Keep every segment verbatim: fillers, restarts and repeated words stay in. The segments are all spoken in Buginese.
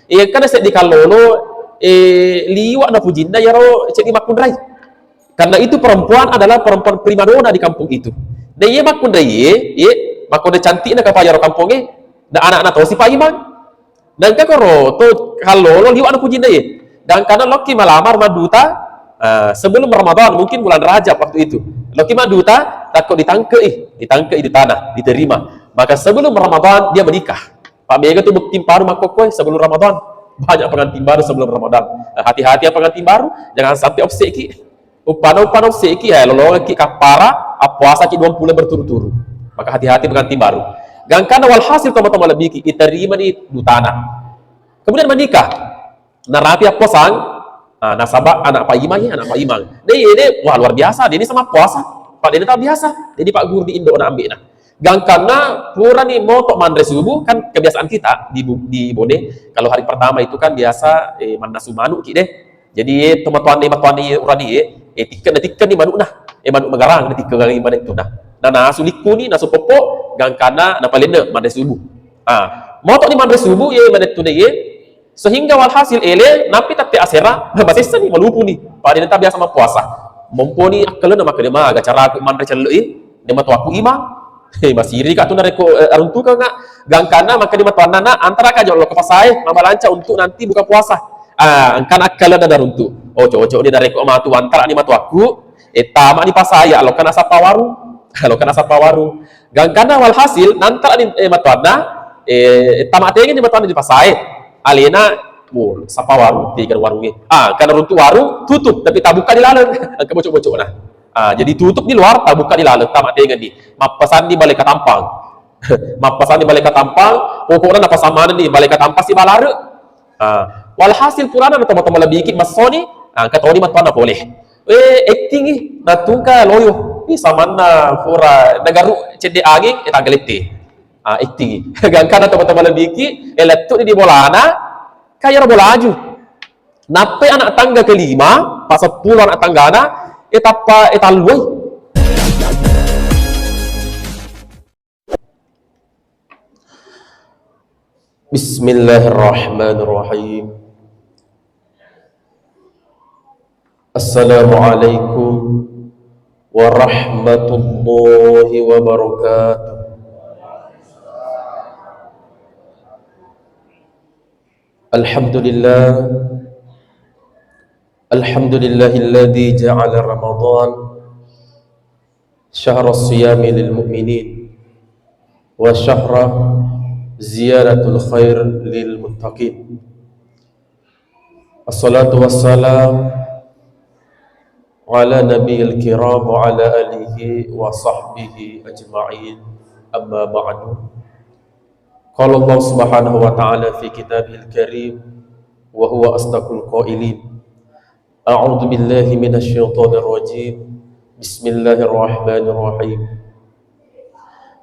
Eh, engkana seddi kallolo, eh, liwa' na pujinna iyaro ceddi makkunrai. Karena itu perempuan adalah perempuan primadona di kampung itu. Na iya makkunrai, eh, makkunrai cantikna kapang iyaro kampongnge, na anakna tosi Pak Imang. Na engka koro to kallolo liwa' na pujinna, eh. Dan karena lokki malamar madduta, eh, sebelum Ramadan, mungkin bulan Rajab waktu itu. Lokki madduta, takko ditangkei, ditangkei dutana, diterima. Maka sebelum Ramadan dia menikah. Pak, mega tu bukti baru makkokkoe sebelum Ramadan. Banyak pengantin baru sebelum Ramadan. Nah, hati-hati ya pengantin baru, jangan sampai offset ki. Upana-upana offset ki, ya, lolongeng ki kappara, appuasa ki dua puluh berturut-turut. Maka hati-hati pengantin baru. Gangkana walhasil, teman-teman, lebih ki, iterima ni dutana. Kemudian menikah. Narapi apposang, ah, nasaba anak Pak Imang, ya, anak Pak Imang. Deh, iya, deh, wah, luar biasa, deh, ini sama puasa. Pak, deh, ini tak biasa. Jadi Pak Guru di Indo na ambil, nah. Gangkanna purani moto manre subuh, kan kebiasaan kita di Bu-, di Bone, kalau hari pertama itu kan biasa, eh, mannasu manuk ki deh. Jadi, eh, tomatoanne, matoanne urani, eh, eh, tikken, tikken ni manukna. Eh, manuk magarang, tikken manettu nah. Nah, nasu likkuni, nasu poppo, gangkanna napalenne manre subuh. Ah, moto ni manre subuh, eh, manettu deh, eh. Sehingga walhasil ele, nampi tette asera, masessani, malupuni. Pada nenta biasa mappuasa. Momponi akkalena, makkeda, "Ma, aga caraku manre celle'i, de matoaku Imang." He, masiri ka tu narekko, eh, aruntukang, Kak. Gangkanna makkeda matoanna, "Nak, antara ka jolo ke pasae, mamalanca untuk nanti buka puasa." Ah, engkana akkalena naruntu. Oh, cocok ni narekko matu antara ni matoaku, eh, tama ni pasae, ya, lokka nasappa warung. Lokka nasappa warung. Gangkanna walhasil, nantara ni, eh, matoanna, eh, tama tengeng ni matoanna di pasae. Alena, wo, sapa warung, tiga warungnge. Ah, karena runtu warung, tutup, tapi tabuka di laleng. Engka bocok-bocok nah. Ah, jadi tutup di luar, tabuka di laleng, tama tengeng ni. Mappesan di Balai Katampang. Mappesan di Balai Katampang, pokokna napasang maneng ni Balai Katampang si balare. Ah, walhasil purana na tomatoa malebbi ki massoni, ah, engka toni matoanna pole. Eh, acting i, natungka loyo. Ih, samanna pura nagaru cedde anging, eh, tanggalette. Ah, acting i. Gangkanna tomatoa malebbi ki, eh, lettu di bolana, kaya ro bolaju. Nappai anak tangga kelima, paseppulo anak tanggana, eh, tappa, eh, talluai. Bismillahirrahmanirrahim. Assalamualaikum warahmatullahi wabarakatuh. Alhamdulillah. Alhamdulillahilladzi ja'ala Ramadan syahra siyami lil mu'minin wa syahra ziyadatul khair lil muttaqin. Assalatu wassalam ala nabiyil kiram wa ala alihi wa sahbihi ajma'in. Amma ba'du. Qala Allah subhanahu wa ta'ala fi kitabihil karim wa huwa asdaqul qailin. A'udzu billahi minasy syaithanir rajim. Bismillahirrahmanirrahim.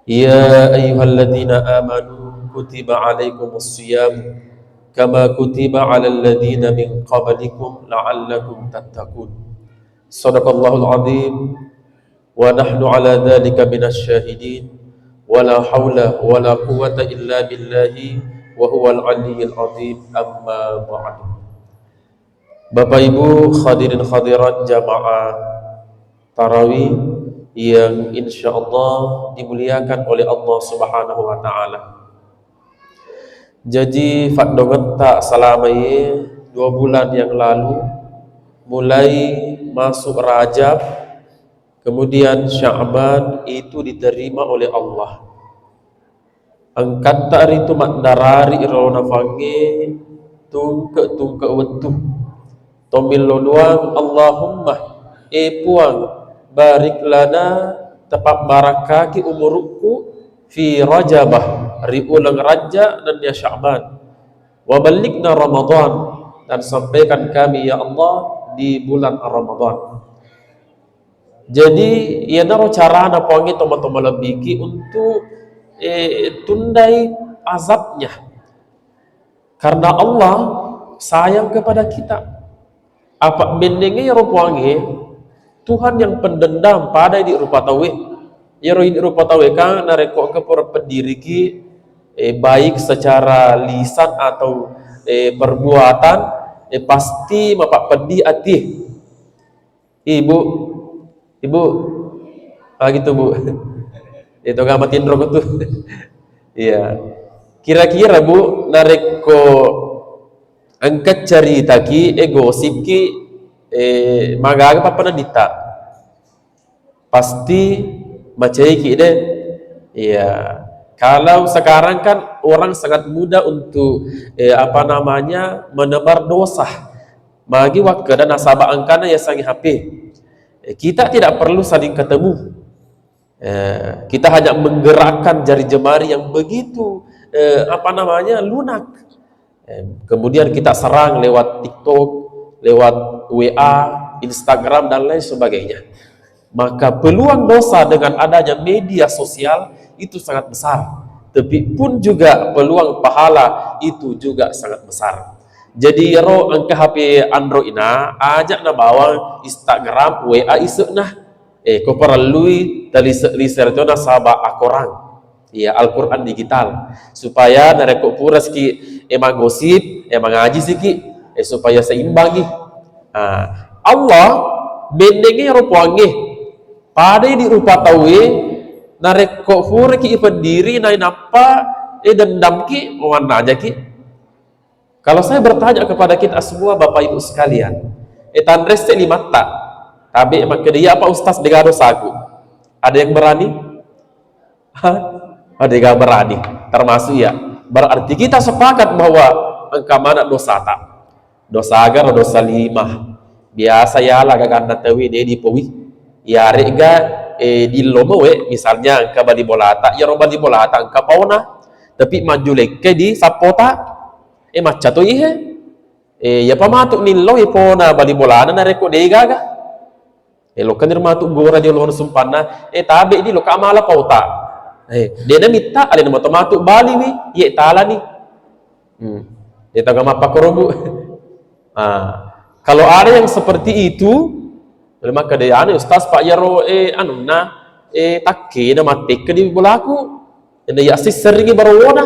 Ya ayyuhalladzina amanu kutiba alaikumus shiyam kama kutiba alal ladzina min qablikum la'allakum tattaqun. Sadaqallahul azim. Wa nahnu ala dzalika minasy syahidin. Wa la haula wa la quwwata illa billahi wa huwal aliyyil azim. Amma ba'du. Bapak Ibu hadirin hadirat jamaah tarawih yang insyaallah dimuliakan oleh Allah Subhanahu wa taala. Jaji faddongetta selama ini dua bulan yang lalu, mulai masuk Rajab, kemudian Sya'ban, itu diterima oleh Allah. Engkatta ritu maddarari ro nafangnge tungke-tungke wettu. Tomillo doang, Allahumma, eh Puang, barik lana, tapabbarakkaki umurukku, fi Rajabah, ri uleng Rajab nennia Sya'ban. Wa ballighna Ramadan, dan sampaikan kami, ya Allah, di bulan Ramadan. Jadi, iyanaro carana Puangnge tomatoa malebbiki untuk, eh, tundai azabnya. Karena Allah sayang kepada kita. Apa bennengnge iyaro Puangnge, Tuhan yang pendendam pada idi rupa tauwe. Iyaro idi rupa tauwe kan narekko engka pura peddiriki, eh, baik secara lisan atau eh, perbuatan, eh, pasti mapappeddi ati. Ibu, ibu, ah gitu, Bu. Itu gak matinro tuh. Iya. Kira-kira, Bu, narekko engka caritaki, eh, gosipki, eh, magaga pappanedditta? Pasti macaiki deh. Iya. Kalau sekarang kan orang sangat mudah untuk, eh, apa namanya, menebar dosa. Magi wakkeda nasaba engkana yasengnge H P. Eh, kita tidak perlu saling ketemu. Eh, kita hanya menggerakkan jari jemari yang begitu, eh, apa namanya, lunak. Eh, kemudian kita serang lewat TikTok, lewat W A, Instagram, dan lain sebagainya. Maka peluang dosa dengan adanya media sosial itu sangat besar. Tapi pun juga peluang pahala itu juga sangat besar. Jadi ero engka H P Android na, aja na bawang Instagram, W A ise'na. Eh, ko parellui talise-lise to nasaba akorang. Iya, Al-Quran digital. Supaya narekko puraski, eh, manggosip, eh, mangaji siki, eh, supaya seimbangi. Ah, Allah bennengnge ro puangnge. Padai di rupa tauwe, narekko puraki ipeddiri, nainappa, eh, dendamki, mannajaki. Kalau saya bertanya kepada kita semua, Bapak Ibu sekalian, eh, tanresse limatta, tabe makkeda, "Iya, Pak Ustaz, dega dosaku." Ada yang berani? Hah? Ada yang berani? Termasuk ya. Berarti kita sepakat bahwa engka mana dosata. Dosa agaro dosa lima. Biasa yala gaganna tauwe de dipowi. Yarega, eh, dillo mowe, misalnya engka bali bolata, yaro bali bolata engka paona. Tapi maju lekke di sappota. Eh, macca to ihe. Eh, yapa matu nillo ipona bali bolana narekko de gaga. Eh, lokka nir matu gora di olona sumpanna, eh, tabe di lokka mala pauta. Eh, dena mitta, alena matu-matu baliwi, ye talani. Hmm. Ye taga mappakorobu. Ah, kalau ada yang seperti itu, maka de anu, Ustaz, Pak, yaro, eh, anunna, eh, takkena mattekka di bolaku. Ena ya sisserringi barowona,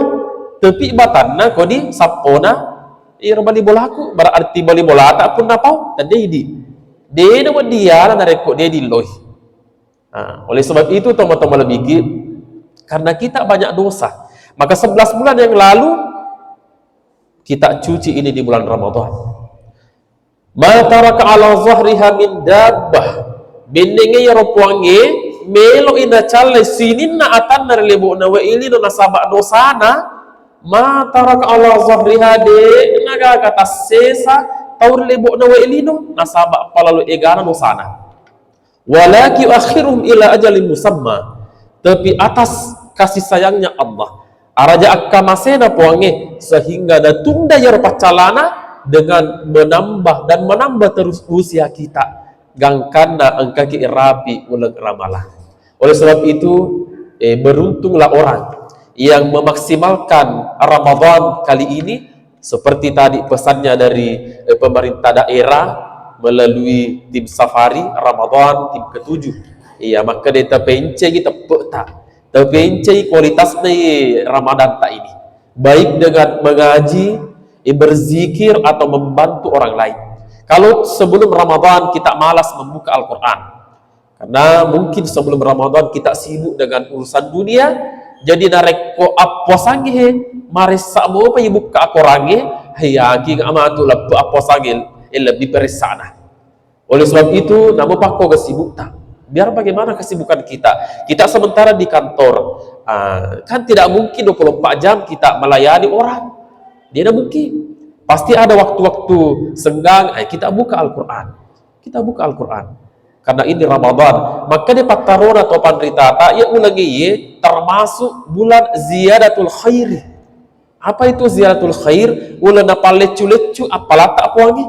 tapi batanna ko di sappona iro bali bolaku, berarti bali bolata pun napau, tandai di. De na weddiana narekko de dilloi. Nah, oleh sebab itu, teman-teman lebih, karena kita banyak dosa, maka sebelas bulan yang lalu kita cuci ini di bulan Ramadan. Ma taraka ala zahriha min dabbah. Bennengnge iyaro Puangnge, melo'i nacallai sininna atanna ri lebo'na wae lino nasaba dosana. Ma taraka ala zahriha, de' nagaga tassesa tau ri lebo'na wae lino nasaba palalo egana dosana. Walakin yuakhiruhum ila ajalin musamma, tapi atas kasih sayangnya Allah, araja akkamasena Puangnge, sehingga natunda iyaro paccalana dengan menambah dan menambah terus usia kita, gangkanna engkaki rapi uleng ramalang. Oleh sebab itu, eh, beruntunglah orang yang memaksimalkan Ramadan kali ini. Seperti tadi pesannya dari, eh, pemerintah daerah melalui tim safari Ramadan, tim ketujuh. Iya, makkeda tapencengi teppe'ta, tapencengi kualitasna Ramadan ta ini. Baik dengan mengaji, eh, berzikir, atau membantu orang lain. Kalau sebelum Ramadan kita malas membuka Al-Quran, karena mungkin sebelum Ramadan kita sibuk dengan urusan dunia, jadi narekko appuasangnge he, maressa mopa ibukka akorangnge, he, yakin amatu leppe appuasangnge, eh, lebih peressana. Oleh sebab itu, namo pakko kesibukta. Biar bagaimana kesibukan kita, kita sementara di kantor, ah, kan tidak mungkin dua puluh empat jam kita melayani orang. Dia tidak mungkin. Pasti ada waktu-waktu senggang, eh, kita buka Al-Quran. Kita buka Al-Quran. Karena ini Ramadan. Maka di pattarona to panritata, ya ulangi ye, termasuk bulan ziyadatul khairi. Apa itu ziyadatul khair? Ulana palleccu-leccu, apalata Puangnge.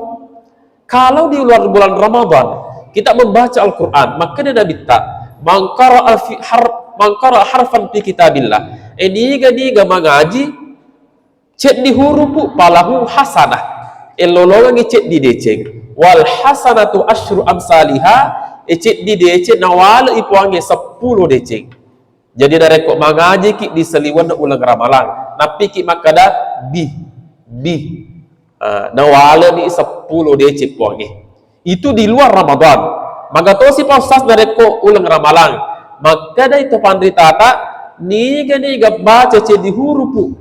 Kalau di luar bulan Ramadan, kita membaca Al-Quran, maka dia Nabi ta, "Man qara'a fi har-, man qara'a harfan fi kitabillah." Eh, niga-niga mangaji, ceddi hurupu, falahu hasanah. Elolongangi ceddi deceng. Wal hasanatu asyru amsaliha, e ceddi deceng nawale i Puangnge seppulo deceng. Jadi narekko mangajiki di saliwenna uleng ramalang, nappiki makkeda bi, bi, Ah, nawaleni seppulo deceng Puangnge. Itu di luar Ramadan. Maga tosi pa Ustaz narekko uleng Ramalang. Makkedai to panritata, niga-niga baca ceddi hurupu,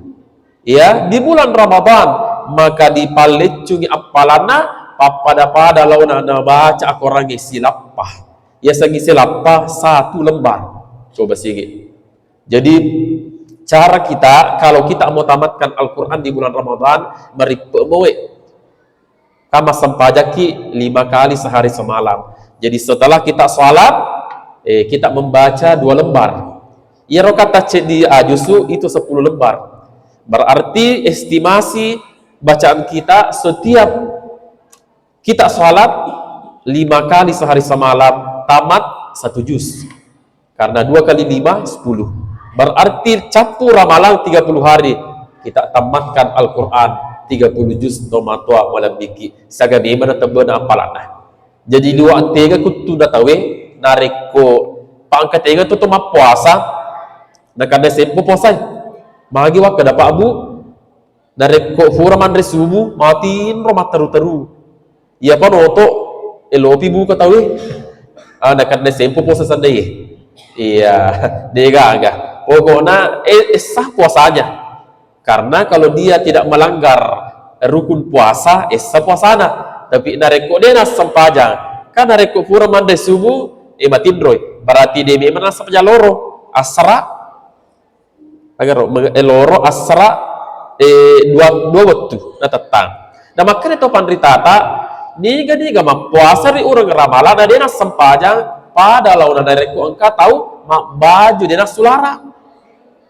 ya, di bulan Ramadan, maka dipalleccungi appalanna pappada-pada laona nabaca akorangnge silappa. Yasengngi silappa satu lembar. Coba sigi. Jadi, cara kita, kalau kita mau tamatkan Al-Quran di bulan Ramadan, marippe moe. Kan massempajakki lima kali sehari semalam. Jadi, setelah kita salat, eh, kita membaca dua lembar. Iyaro kata ceddi ajusu itu sepuluh lembar. Berarti estimasi bacaan kita setiap kita salat lima kali sehari semalam, tamat satu juz. Karena dua kali lima, sepuluh. Berarti cappu Ramalang tiga puluh hari, kita tamatkan Al-Quran tiga puluh juz, tomatoa malebbiki. Siaga memang natebbena appalanna. Jadi, liwa' tega kuttu na tauwe, narekko pangka tega tu to mappuasa, nakanna sempo puasae. Magi wakkeda, Pak Bu, narekko fura manre subuh, matinro matteru-teru. Iyapa noto, elopi buka tauwe. Ah, nakanna sempo puasa sennae. Iya, degaga. Pokokna, eh, eh, sah puasanya. Karena kalau dia tidak melanggar rukun puasa, eh, sah puasana. Tapi narekko de' nassempajang, kan narekko fura manre subuh, eh, matinroi. Berarti de' memang nassempajang loro. Assara, Agaro, me-, eh, loro, assara, eh, dua, dua wettu natettang. Na makkeda to panritata, niga-niga mappuasa ri ureng Ramalang na de' nassempajang, pada laona narekko engka tau mabbaju de' nassulara.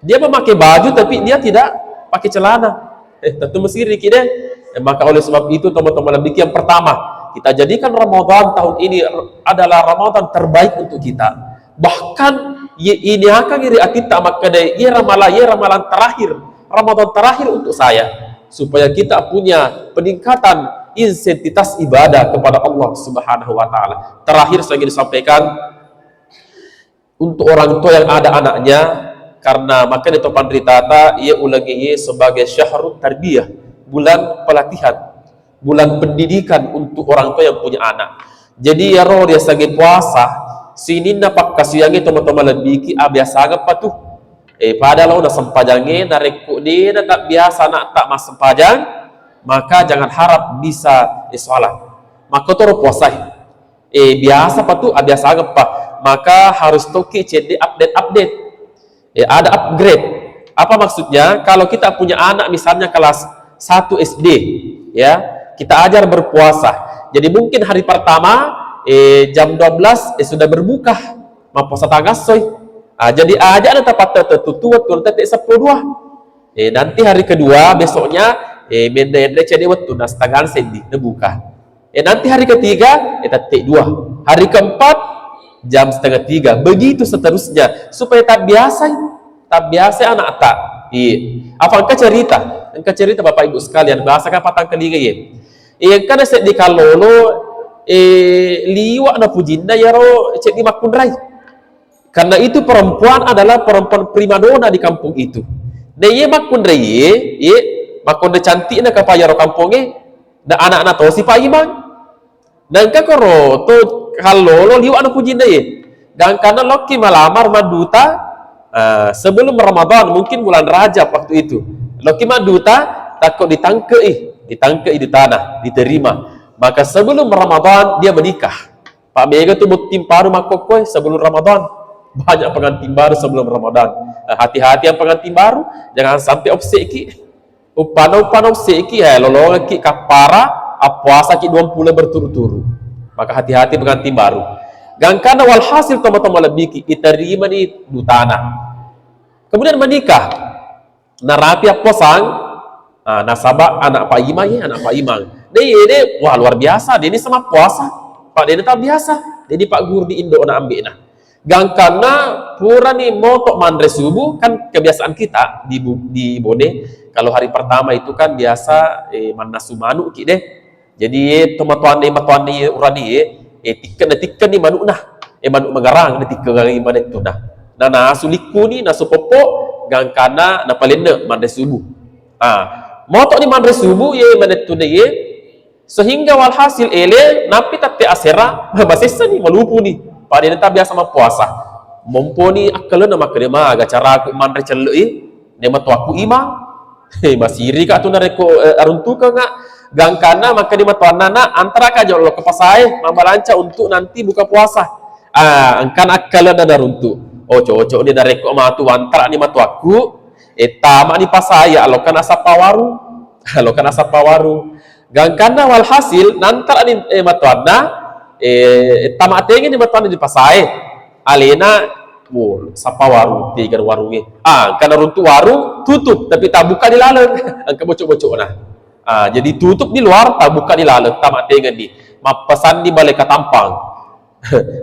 Dia memakai baju tapi dia tidak pakai celana. Eh, tentu mesiriki deh. Eh, maka oleh sebab itu, teman-teman, demikian pertama, kita jadikan Ramadan tahun ini adalah Ramadan terbaik untuk kita. Bahkan, ye iniakang iri atitta makkeda, "Ye Ramalang, ye Ramalang terakhir, Ramadan terakhir untuk saya." Supaya kita punya peningkatan intensitas ibadah kepada Allah Subhanahu wa Ta'ala. Terakhir, saya ingin sampaikan, untuk orang tua yang ada anaknya, karena makkeda to panritata, ye ulengnge ye sebagai syahrut tarbiyah, bulan pelatihan, bulan pendidikan untuk orang tua yang punya anak. Jadi, iyaro riasengnge puasa, sininna pakkasiwiyangnge tomatoa malebbiki, abiasangeppa tu. Eh, pada laona sempajangnge, narekko de' natabbiasa ana'ta massempajang, maka jangan harap bisa, eh, salat. Makkotoro puasae. Eh, biasa pa tu, abiasangeppa. Maka harus tokki cedde update-update. Eh, ada upgrade. Apa maksudnya? Kalau kita punya anak misalnya kelas satu S D, ya, kita ajar berpuasa. Jadi mungkin hari pertama, eh, jam dua belas, eh, sudah berbuka. Mappuasa tangassoi. Ah, jadi aja' na tapatte tuttu wettu tette' seppulo dua. Eh, nanti hari kedua, besoknya, eh, menre-enre cedde wettunna, setengah seddi, nabuka. Eh, nanti hari ketiga, eh, tette' dua. Hari keempat, jam setengah tiga. Begitu seterusnya. Supaya tabbiasai. Tabbiasai ana'ta. Iya. Apa engka cerita? Engka cerita, Bapak Ibu sekalian. Bahasa kapatang kaliga ye. Eh, engka na seddi kallolo, eh, liwa' na pujinna yaro ceddi makkunrai. Karena itu perempuan adalah perempuan primadona di kampung itu. Na iye makkunrai ye, ye makkunrai cantikna kapang yaro kampongnge, na ana'na tosi Pak Imang. Na engka koro to kallolo liwa' na pujinna ye. Gangkanna lokki malamar madduta, ah, sebelum Ramadan, mungkin bulan Rajab waktu itu. Lokki madduta, takko ditangke'i, ditangke'i dutana, diterima. Maka sebelum Ramadan dia menikah. Pak, mega tu botting baru makkokkoe sebelum Ramadan. Banyak pengantin baru sebelum Ramadan. Eh, hati-hati yang pengantin baru, jangan sampai offset ki. Uppana, uppana offset ki, eh, lolongeng ki kappara, appuasa ki dua puluh berturut-turut. Maka hati-hati pengantin baru. Gangkanna walhasil tomatoa malebbiki, iterima ni dutana. Kemudian menikah. Narapi appuasang, ah, nasaba' anak Pak Imang ye, anak Pak Imang. De' ye, de', wah, luar biasa, de' ni sama puasa. Pak, de' ni tabiasa, de' ni Pak Guru di indo'na ambe'na. Gangkanna purani moto' manre subuh, kan kebiasaan kita di Bu-, di Bone, kalau hari pertama itu kan biasa, eh, mannasu manu' ki deh. Jadi, tomatoanna, matoanna urani, eh, tikkenna-tikkenni manu'na. Eh, manu' magarang natikkengangi manettuna. Na, nasu likkuni, nasu poppo, gangkanna napalenne manre subuh. Ah, Moto ni manre subuh ye manettu de ye, sehingga walhasil ele nampi tette asera, masessani, malupuni. Pada neta biasa mappuasa. Momponi akkalena makkeda, "Maga caraku manre celle i, de matoakku imang." He, masiri ka tu narekko, eh, aruntukeng ka. Gangkanna makkeda matoanna, "Nak, antara ka jolo ke pasae, mamalanca untuk nanti buka puasa." Ah, engkana akkalena naruntu. Oh, cocok ni narekko matu wantara ni matoakku, eh, tama ni pasae, alokana sappa warung. Alokana sappa warung. Gangkanna walhasil, nantara ni, eh, matoanna, eh, tama tenge ni matoanna di pasae. Alena, wo, sappa warung, tega warungnge. Ah, engkana runtu warung, tutup, tapi tabuka di laleng. Engka bocok-bocokna. Ah, jadi tutup di luar, tabuka di laleng, tama tenge ni. Mappesanni bale katampang.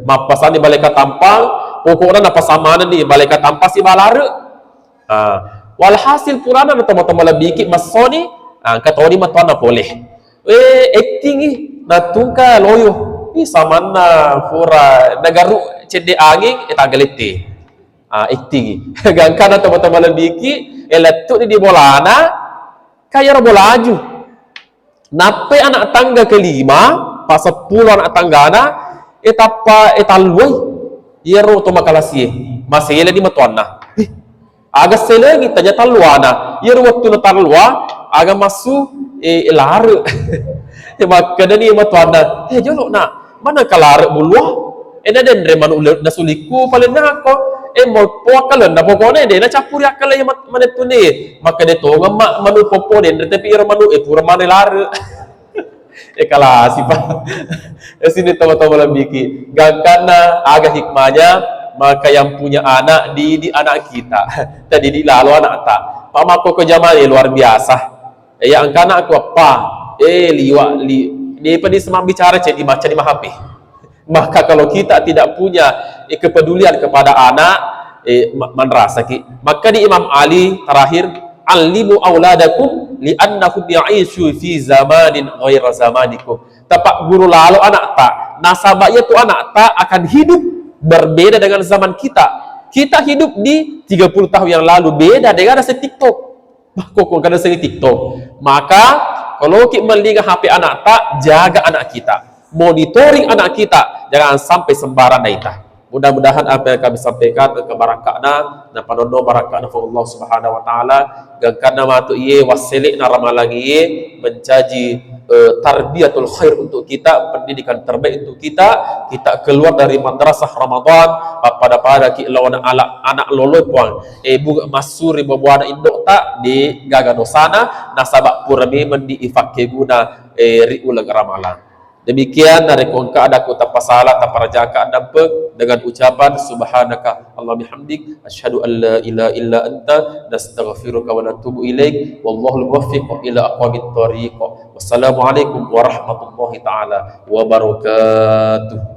Mappesanni bale katampang, pokokna napasang manenni bale katampang sibawa lare. Ah, walhasil purana na tomatoa malebbiki massoni, ah, engka toni matoanna pole. Eh, acting i, natungka loyo. Ih, samanna pura nagaru cedde anging, eh, tanggalette. Ah, acting i. Gangkanna tomatoa malebbiki, eh, lettu ni di bolana, ka iyaro bolaju. Nappai anak tangga kelima, paseppulo anak tanggana, eh, tappa, eh, talluai. Iyaro to makalasie, maseleni matoanna. Eh, aga selengi tanya talluana. Iyaro wettu na tallua, aga massu, eh, lare. Eh, makkedani matoanna, "Eh, jolo, Nak, mana ka lare bulua?" Eh, nadenre manu le-, nasulikku paling nako. Eh, mo poakkalenna pokokna de nacappuri akkalai mat-, manettu ni. Makkeda tongeng ma-, manu poppo denre, tapi iyaro manu, eh, pura manre lare. Eh, kalasi, Pak. Eh, sini tomatoa malebbiki. Gangkanna aga hikmahnya, maka yang punya anak, didik anak kita. Tadidik lalo anakta. Pak, makkoko jamane luar biasa. Eh, ya engkana aku apa? Eh, liwa li-, depa di semabbicara ceddi macca di mahape. Maka kalau kita tidak punya, eh, kepedulian kepada anak, eh, ma-, manrasaki. Maka di Imam Ali terakhir, "Allimu auladakum li'annahum ya'ishu fi zamanin ghaira zamanikum." Tapagguru lalo anakta, nasaba iyatu anakta akan hidup berbeda dengan zaman kita. Kita hidup di tiga puluh tahun yang lalu, beda dengan ada TikTok. Makkoko engkana sengi TikTok. Maka, koloki mellinga H P anakta, jaga anak kita. Monitoring anak kita, jangan sampai sembarang naita. Mudah-mudahan apa yang kami sampaikan, engka barakakna, napanonno barakakna Puang Allah Subhanahu wa Ta'ala, gangkanna matu iye, wassele'na ramalang iye, mencaji, eh, tarbiyatul khair untuk kita, pendidikan terbaik untuk kita, kita keluar dari madrasah Ramadan, pappada-pada ki lawan ala-, anak loloi Puang. Eh, bu-, massuri babuana indo'ta, de gaga dosana, nasaba pura memeng di ifakkeguna, eh, ri uleng ramalang. Demikian, narekko engka ada ku tapasala, taparajaka, dampeng dengan ucapan subhanaka Allahumma bihamdik, asyhadu an la ilaha illa anta, nastaghfiruka wa natubu ilaik. Wallahul muwaffiq ila aqwamit thariq. Wassalamualaikum warahmatullahi taala wabarakatuh.